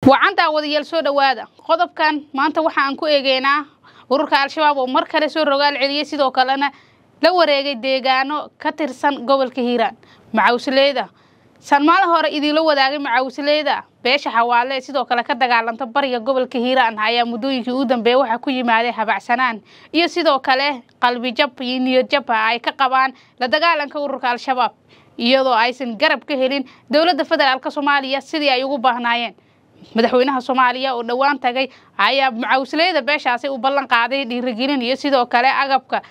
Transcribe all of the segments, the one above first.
Wacan daawadayaal, soo dhawaada. Qodobkan maanta waxa aan ku eegeynaa ururka Al-Shabaab oo mar kale soo rogaal celiyay, sidoo kalena la wareegay deegaano ka tirsan gobolka Hiiraan. Macawsleyda saan maalin hore idiinla wadaagay, macawsleyda beesha Xawaale sidoo kale ka dagaalanta bariga gobolka Hiiraan ayaa muddooyinkii ugu dambeeyay waxaa ku yimaaday habacsanaan iyo sidoo kale qalbijab iyo niyad jab ay ka qabaan la dagaalanka ururka Al-Shabaab, iyadoo aysan garab ka helin dowladda federaalka Soomaaliya sidii ay ugu baahnaayeen. Madaxweynaha Soomaaliya oo dhowaan tagay ayaa macawsleyda beeshaasi u ballan qaaday dhiirigelin iyo sidoo kale agabka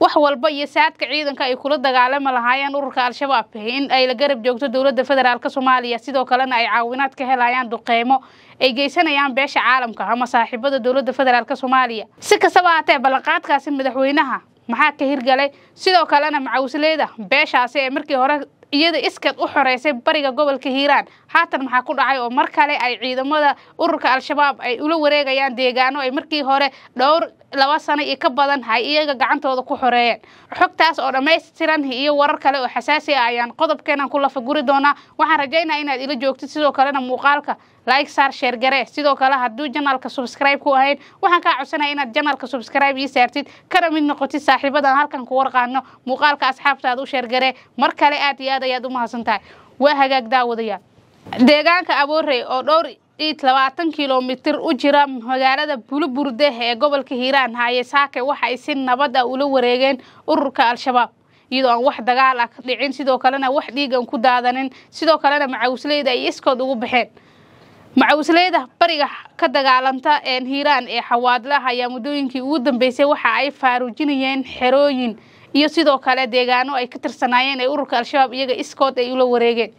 wax walba iyo saadka ciidanka ay kula dagaalami lahaayeen ururka Al-Shabaab in ay la garab joogto dowladda federaalka Soomaaliya, sidoo kalena ay caawinaad ka helayaan duqeymo ay geysanayaan beesha caalamka ama saaxiibada dowladda federaalka Soomaaliya. Si kastaba haatee, ballanqaadkaasi madaxweynaha maxaa ka hirgalay? Sidoo kalena macawsleyda beeshaasi ee markii hore iyada iskeed u xoreysay bariga gobolka Hiiraan, haatan maxaa ku dhacay oo mar kale ay ciidamada ururka Al-Shabaab ay ula wareegayaan deegaano ay markii hore dhowr 2 sano iyo ka badan ay iyaga gacantooda ku xoreeyeen? Xogtaas oo dhammaystiran iyo warar kale oo xasaasi ah ayaan qodobkeenan ku lafaguri doonaa. Waxaan rajaynaa inaad ila joogtid, sidoo kalena muuqaalka like saar, share garee. Sidoo kale hadduu channelka subscribe ku ahayn, waxaan kaa codsanaya inaad channelka subscribe ii saartid, kana mid noqotid saaxiibadan halkan ku warqaano. Muuqaalka asxaabtaada u share garee. Mar kale aad iyo aad ayaad u mahadsan tahay. Waa hagaag daawadayaal, deegaanka Aboorey oo dhowr iyo 20 kilomitir u jira magaalada Buluburde ee gobolka Hiiraan haye saake waxa ay si nabad ah ula wareegeen ururka Al-Shabaab, iyadoo aan wax dagaal ah ka dhicin, sidoo kalena wax dhiigan ku daadanin, sidoo kalena macawsleyda ay iskood ugu baxeen. Macawsleyda bariga ka dagaalanta Hiiraan ee Xawaadlaha ayaa muddooyinkii ugu dambeysay waxa ay faaruujinayeen xerooyin iyo sidoo kale deegaano ay ka tirsanaayeen ee ururka Al-Shabaab iyaga iskood ay ula wareegeen.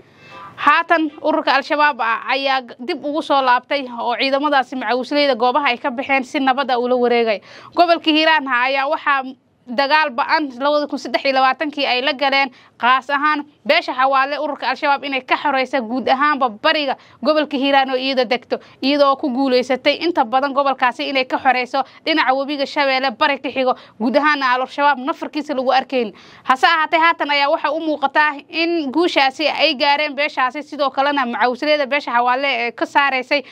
Haatan ururka Al-Shabaab ayaa dib ugu soo laabtay oo ciidamadaasi macawsleyda goobaha ay ka baxeen si nabad ah ula wareegay. Gobolka Hiiraan ayaa waxaa dagaal ba-an 2023-kii ay la galeen qaas ahaan beesha Xawaale ururka Al-Shabaab inay ka xoreysa guud ahaanba bariga gobolka Hiiraan oo iyada degto, iyadoo ku guuleysatay inta badan gobolkaasi inay ka xoreyso dhinaca webiga Shabeelle bari ka xigo, guud ahaana Al-Shabaab nafarkiisa lagu arkayn. Hase ahaatee, haatan ayaa waxa u muuqataa in guushaasi ay gaareen beeshaasi, sidoo kalena macawsleyda beesha Xawaale ee ka saareysay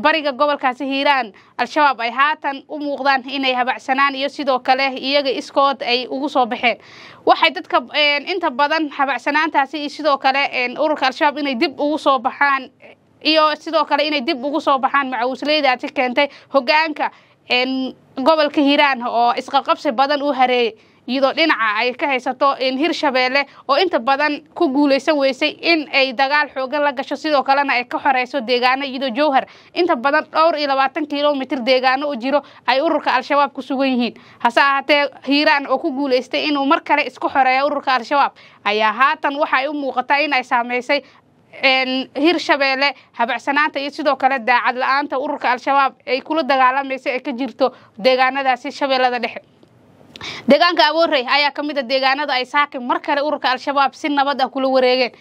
bariga gobolkaasi Hiiraan Al-Shabaab ay haatan u muuqdaan inay habacsanaan iyo sidoo kale iyaga iskood ay ugu soo baxeen. Waxay dadka inta badan habacsanaantaasi iyo sidoo kale ururka Al-Shabaab inay dib ugu soo baxaan iyo sidoo kale inay dib ugu soo baxaan macawsleydaasi keentay hoggaanka gobolka Hiiraan oo isqabqabsi badan u hareeyay, iyadoo dhinaca ay ka haysato Hirshabeelle oo inta badan ku guuleysan weysay in ay dagaal xoogan la gasho, sidoo kalena ay ka xoreyso deegaano, iyadoo Jowhar inta badan dhowr iyo 20 kilomitir deegaano u jiro ay ururka Al-Shabaab ku sugan yihiin. Hase ahaatee, Hiiraan oo ku guuleystay inuu mar kale isku xoreeyo ururka Al-Shabaab ayaa haatan waxa ay u muuqataa in ay saameysay Hirshabeelle habacsanaanta iyo sidoo kale daacad la-aanta ururka Al-Shabaab ay kula dagaalamaysa ee ka jirto deegaanadaasi Shabeellada Dhexe. Deegaanka Aboorey ayaa ka mid a deegaanada ay saaki mar kale ururka Al-Shabaab si nabad ah kula wareegeen.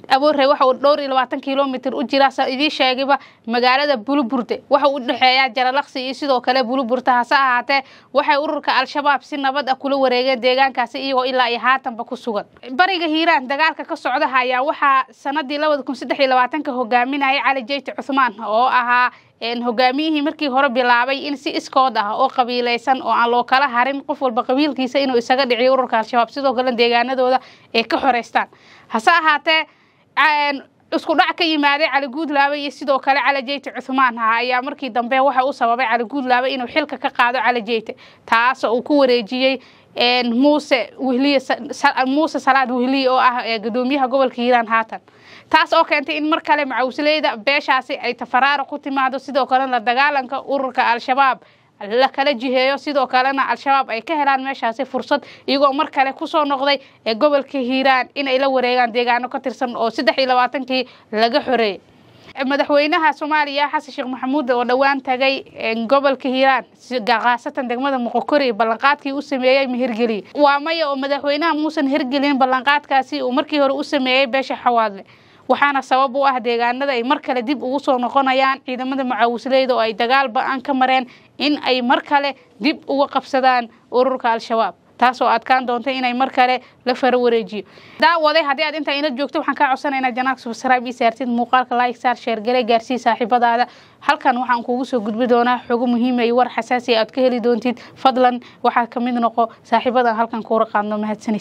Aboorey waxa uu dhowr iyo 20 kilomitir u jira, sa idiin sheegayba, magaalada Buluburde. Waxa uu u dhexeeyaa Jalalaqsi iyo sidoo kale Buluburte. Hase ahaatee, waxay ururka Al-Shabaab si nabad ah kula wareegeen deegaankaasi, iyagoo ilaa iyo haatanba ku sugan bariga Hiiraan. Dagaalka ka socda ayaa waxaa sanadii 2023-ka hogaaminayay Cali Jeyti Cuthmaan oo ahaa hogaamiyihii markii hore bilaabay in si iskood ah oo qabiileysan oo aan loo kala harin qof walba qabiilkiisa inuu isaga dhiciyo ururka Al-Shabaab, sidoo kale deegaanadooda ay ka xoreystaan. Hase ahaatee, isku dhac ka yimaaday Cali Guudlaabe iyo sidoo kale Cali Jeyti Cuthmaan ayaa markii dambe waxa uu sababay Cali Guudlaabe inuu xilka ka qaado Cali Jeyte, taas oo uu ku wareejiyey Muuse Wehliye, Muuse Salaad Wehliye oo ah gudoomiyaha gobolka Hiiraan haatan, taas oo keentay in mar kale macawsleyda beeshaasi ay tafaraaro ku timaado, sidoo kalena dagaalanka ururka Al-Shabaab la kala jiheeyo, sidoo kalena Al-Shabaab ay ka helaan meeshaasi fursad, iyagoo mar kale kusoo noqday ee gobolka Hiiraan inay la wareegaan deegaano ka tirsan oo 23-kii laga xoreeyey. Madaxweynaha Soomaaliya Xasan Sheekh Maxamuud oo dhowaan tagay gobolka Hiiraan, khaasatan degmada Moqokori, ballanqaadkii u sameeyey ma hirgeliyey? Waa maya, oo madaxweynaha muusan hirgelin ballanqaadkaasi uu markii hore u sameeyey beesha Xawaadle, waxaana sabab u ah deegaanada ay mar kale dib ugu soo noqonayaan ciidamada macaawisleyda oo ay dagaal ba-an ka mareen in ay mar kale dib uga qabsadaan ururka Al-Shabaab. Taasoo adkaan doonta inay mar kale la fara wareejiyo. Daawaday, haddii aad intaa ina joogto, waxaan kaa codsanaynaa channelka subscribe ii saartid, muuqaalka like saar, share gale, gaarsii saaxiibadaada. Halkan waxaan kuugu soo gudbi doonaa xogo muhiima iyo war xasaasi aad ka heli doontid. Fadlan waxaa kamid noqo saaxiibadan halkan kuura qaadno. Mahadsanid.